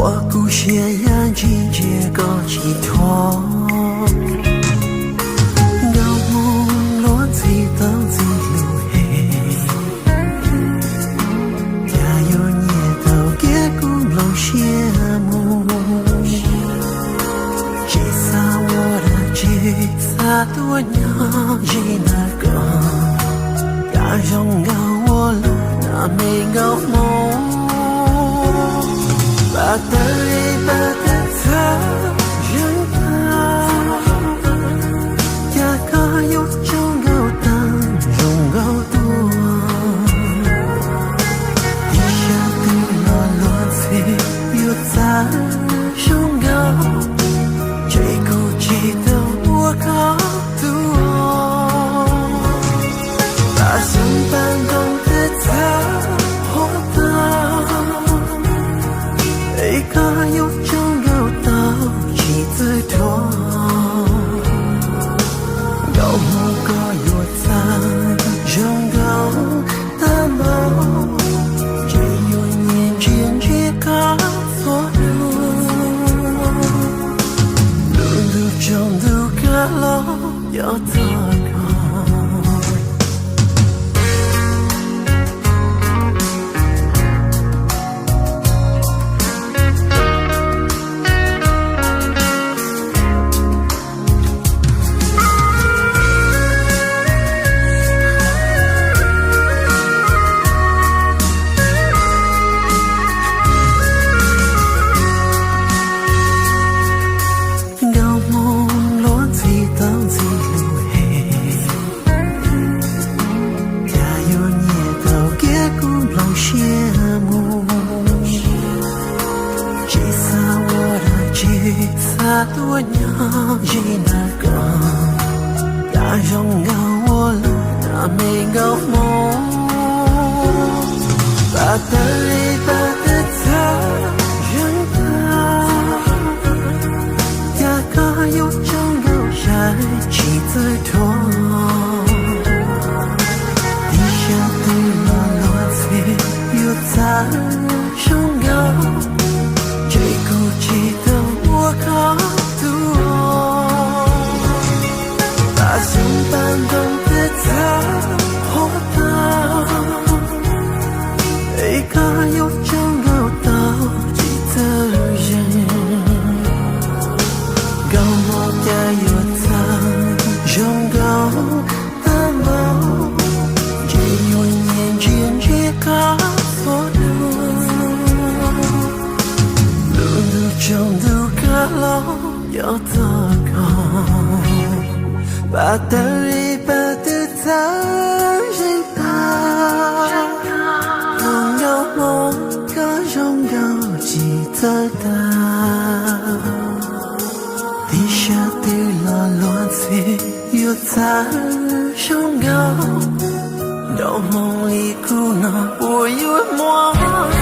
Ua kuv siab ya ntsis ntsia koj tsis thuam, nkauj hmoob luag ntxhi tau ntxhi lus hem, cas yuav nyiam tau kiag kuv nplooj siab mus. Tsis xav ua dab tsi, xav tuaj nyob ze ntawm koj, cas zoo nkauj ua luaj na me nkauj hmoob. Pab tawv li pab tawv txhawv zeeg tag, cas koj yuav tsaug nkauj tag zoo nkauj tuaj. Ib sab twg los luag ntxhi yuav txawv zoo nkauj, ntshe kuv tsis tau ua koj tuaj. Pab xyoob pab ntoo tawv txhawv huab tag, es koj yuav tsaug nkauj tau tsis txawj dhuav. Nkauj hmoob koj yuav txawv zoo nkauj tag npaum, ntshe yuav nyiam ntsia ntsia koj txhua lub. Lub ntuj tsaus ntuj kab los cov txog koj. Nkauj hmoob luag ntxhi tau ntxhi lus hem, cas yuav nyiam tau kiag kuv nplooj siab mus. Tsis xav ua dab tsi, xav tuaj nyob ze ntawm koj, cas zoo nkauj ua luaj na me nkauj hmoob. Pab tawv li pab tawv txhawv zeeg tag, cas koj yuav tsaug nkauj sai tsis txawj dhuav. Ib sab twg los luag ntxhi yuav txawv zoo nkauj, ntshe kuv tsis tau ua koj tuaj. Pab xyoob pab ntoo tawv txhawv huab tag, es koj yuav tsaug nkauj tau tsis txawj zeeg. Nkauj hmoob cas yuav txawv zoo nkauj tag npaum, ntshe yuav nyiam ntsia ntsia koj txhua lub. Lub ntuj tsaus ntuj kab los cov txog koj, pab tawv li pab tawv txhawv zeeg tag. Nkauj hmoob koj zoo nkauj tsis txawj tag, ib sab twg los luag ntxhi yuav txawv zoo nkauj. Nraug hmoob li kuv no puas yuav muaj